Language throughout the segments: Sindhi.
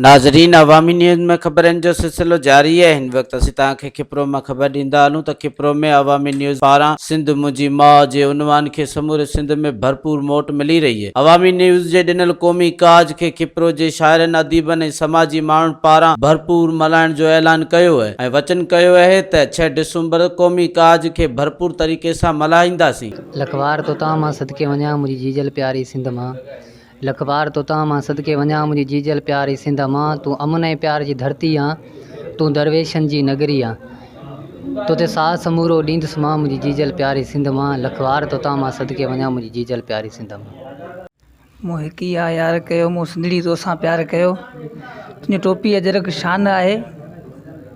ناظرين عوامي نيوز ۾ خبرن جو سلسلو جاري آهي هن وقت اسين توهان کي کپرو مان خبر ڏيندا هلون ته کپرو ۾ عوامي نيوز پاران سنڌ منهنجي ماء جي عنوان کي سموري سنڌ ۾ ڀرپور موٽ ملي رهي آهي عوامي نيوز جي ڏنل قومي ڪاز کي کپرو جي شاعرن اديبن ۽ سماجي ماڻهن پاران ڀرپور ملهائڻ جو اعلان ڪيو آهي ۽ وچن ڪيو آهي ته ڇهه ڊسمبر قومي ڪاز کي ڀرپور طريقي سان ملهائينداسين. لکوار توتان مان صدقي وڃان منهنجي جيجل پياري سنڌ مان. لک وار توتان مان صدقي وڃان منهنجي جيجل پياري سنڌ امان تون امن ۽ پيار جي ڌرتي آن تون درويشن جي نگري آن توتي ساهه سمورو ڏيندس مان منهنجي جيجل پياري سنڌ امان لک وار توتان مان صدقي وڃان منهنجي جيجل پياري سنڌ امان. مون هڪ ئي آ يار ڪيو مون سنڌڙي توسان پيار ڪيو تنهنجي ٽوپي اجرڪ شان آهي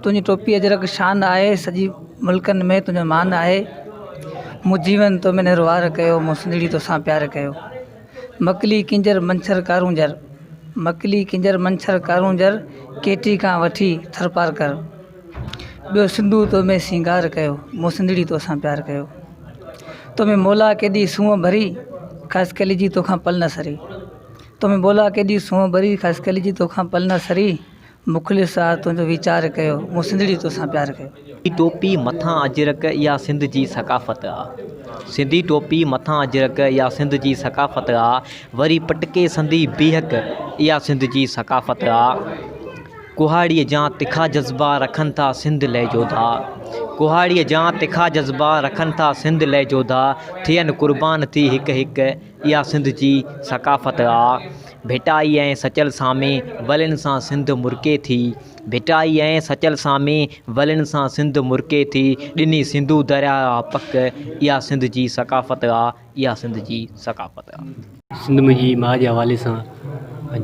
تنهنجي ٽوپي اجرڪ شان آهي سڄي ملڪن ۾ تنهنجو مان آهي مون جيون تو ۾ نروار ڪيو مون سنڌڙي توسان پيار ڪيو. مڪلي ڪينجهر منڇر ڪارونجهر، مڪلي ڪينجهر منڇر ڪارونجهر، ڪيٽي کان وٺي ٿرپارڪر، ٻيو سنڌو تو ۾ سينگار ڪيو، مون سنڌڙي توسان پيار ڪيو. تو ۾ مولا ڪيڏي سونهن ڀري، خاصخيلي جي توکان پل نه سري. تو ۾ مولا ڪيڏي سونهن ڀري، خاصخيلي جي توکان پل نه سري. مخلص آ تنهنجو ويچار ڪيو، مون سنڌڙي توسان پيار ڪيو. سنڌي ٽوپي مٿان اجرڪ اها سنڌ جي ثقافت آ. سنڌي ٽوپي مٿان اجرڪ اها سنڌ جي ثقافت آ. وري پٽڪي سندي بيهڪ اها سنڌ جي ثقافت آ. ڪهاڙيء جان تکا جذبا رکن ٿا سنڌ لئه جوڌا. ڪهاڙيء جان تکا جذبا رکن ٿا سنڌ لئه جوڌا. ٿين قربان ٿي هڪ هڪ اها سنڌ جي ثقافت آ. ڀٽائي ۽ سچل سامي ولين سان سنڌ مرڪي ٿي. ڀٽائي ۽ سچل سامي ولين سان سنڌ مرڪي ٿي. ڏني سنڌو درياء آ پڪ، اها سنڌ جي ثقافت آ، اها سنڌ جي ثقافت آ. سنڌ منهنجي ماء جي حوالي سان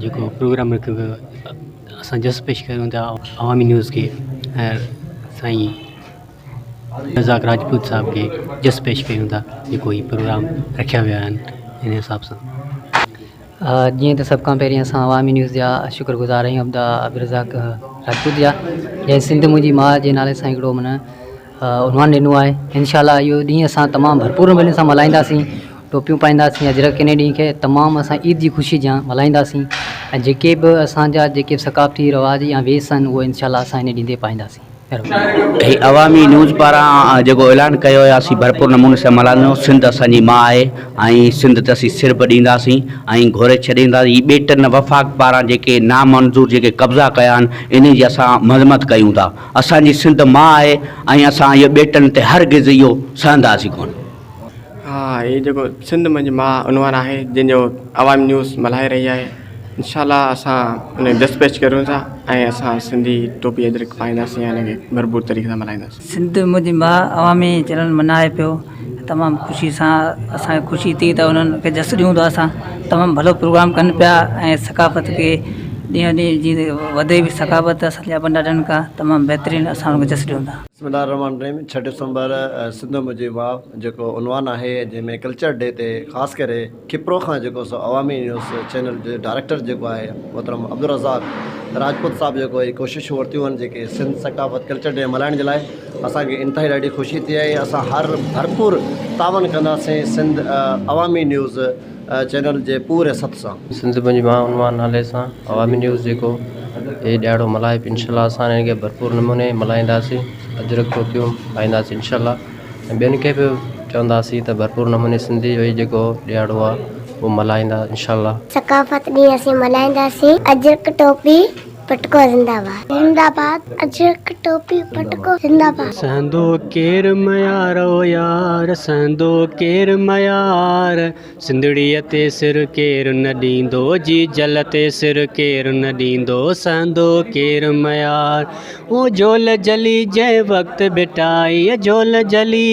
جيڪو پروگرام رکيو ويو اسان جس پيش ڪريون ٿا عوامي نيوز کي ۽ سائين رزاق راجپوت صاحب کي جس پيش ڪيون ٿا جيڪو هي پروگرام رکيا ويا آهن ان حساب سان. جيئن ته سڀ کان پهرين اسان عوامي نيوز جا شڪر گذار آهيون عبدا عبدالرزاق راجپوت جا جنهن سنڌ منهنجي ماء جي نالي سان هڪڙو معنيٰ عنوان ڏنو آهي انشاء الله اهو ڏينهن اسان تمام ڀرپور نموني سان ملهائينداسين ٽوپيون پائينداسين اجرڪ ان ڏينهن کي تمام اسان عيد جي خوشي جيان ملهائينداسين ۽ جيڪي به اسان جا جيڪي ثقافتي رواج يا ويس آهن اهو انشاء الله اسان ان ڏينهن تي پائينداسين. هي عوامي نيوز پاران جيڪو اعلان ڪيو ويو اسين ڀرپور نموني سان ملهائيندو سنڌ اسان جي ماء آهي ۽ سنڌ تي اسين سر به ڏينداسين ۽ گهوري ڇڏينداسين هي ٻيٽن وفاق پاران جيڪي نامنظور جيڪي قبضا ڪيا آهن انهي جي اسان مذمت ڪيون ٿا اسان جي سنڌ ماء آهي ۽ اسان اهو ٻيٽن تي هرگز اهو سهنداسين ڪونه. ها هي جيڪو سنڌ منهنجي ماء عنوان آهي جنهن جو عوامي نيوز ملهائي رهي آهي انشاء الله اسان ان کي جس پيش ڪريون ٿا ۽ اسان سنڌي ٽوپي اجرڪ پائينداسين ۽ ان کي ڀرپور طريقي سان ملهائينداسين. سنڌ منهنجي ماء عوامي چينل ملهائي پيو تمام خوشي سان اسان کي خوشي ٿي ته انهن کي جس ڏيون ٿا اسان تمام ڀلو پروگرام ڪن پيا ۽ ثقافت کي ڏينهون ڏينهن جيئن وڌي به ثقافت اسان جي ابن ڏاڏن کان تمام بهترين اسان ان کي جس ڏيون ٿا. بسم الله الرحمٰن الرحيم ڇهه ڊسمبر سنڌ منهنجي ماء جيڪو عنوان آهي جنهن ۾ ڪلچر ڊي تي خاص ڪري کپرو کان جيڪو سو عوامي نيوز چينل جو ڊائريڪٽر جيڪو آهي محترم عبدالرزاق راجپوت صاحب جيڪو هي ڪوششون ورتيون آهن جيڪي سنڌ ثقافت ڪلچر ڊي ملهائڻ جي لاء اسان کي انتهائي ڏاڍي خوشي ٿي آهي اسان هر ڀرپور تعاون ڪنداسين سنڌ عوامي نيوز چينل جي پوري سٿ سان. سنڌ منهنجي ماء عنوان نالي سان عوامي نيوز جيڪو هي ڏهاڙو ملهائي پئي انشاء الله اسان هن کي ڀرپور نموني ملهائينداسين اجرڪ ٽوپيون پائينداسين انشاء الله ۽ ٻين کي به چونداسين ته ڀرپور نموني سنڌي جو هي جيڪو ڏهاڙو آهي اهو ملهائيندا انشاء الله. ثقافت ڏينهن اسين ملهائينداسين اجرڪ ٽوپي پٽڪو زنده باد. زنده باد اجرڪ ٽوپي پٽڪو زنده باد. سهندو ڪير ميار او يار سهندو ڪير ميار سنڌڙيء تي سر ڪير نه ڏيندو جي جل تي سر ڪير نه ڏيندو سهندو ڪير ميار او جهول جلي جنهن وقت ڀٽائيء جهول جلي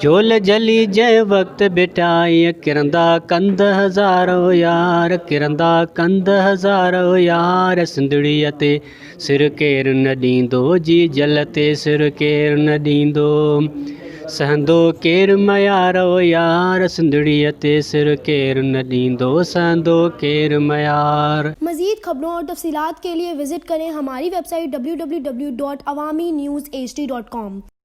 جهول جلي جنهن وقت ڀٽائيء ڪرندا ڪنڌ هزار او يار ڪرندا ڪنڌ هزار او يار سنڌڙيء تي سر ڪير نه ڏيندو جي جل تي سر ڪير نه ڏيندو سهندو ڪير ميار او يار سنڌڙيء تي سر ڪير نه ڏيندو سهندو ڪير ميار. مزيد خبرون اور تفصيلات کے لئے وزٹ کریں ہماری ویب سائٹ www.awamiNewsHD.com.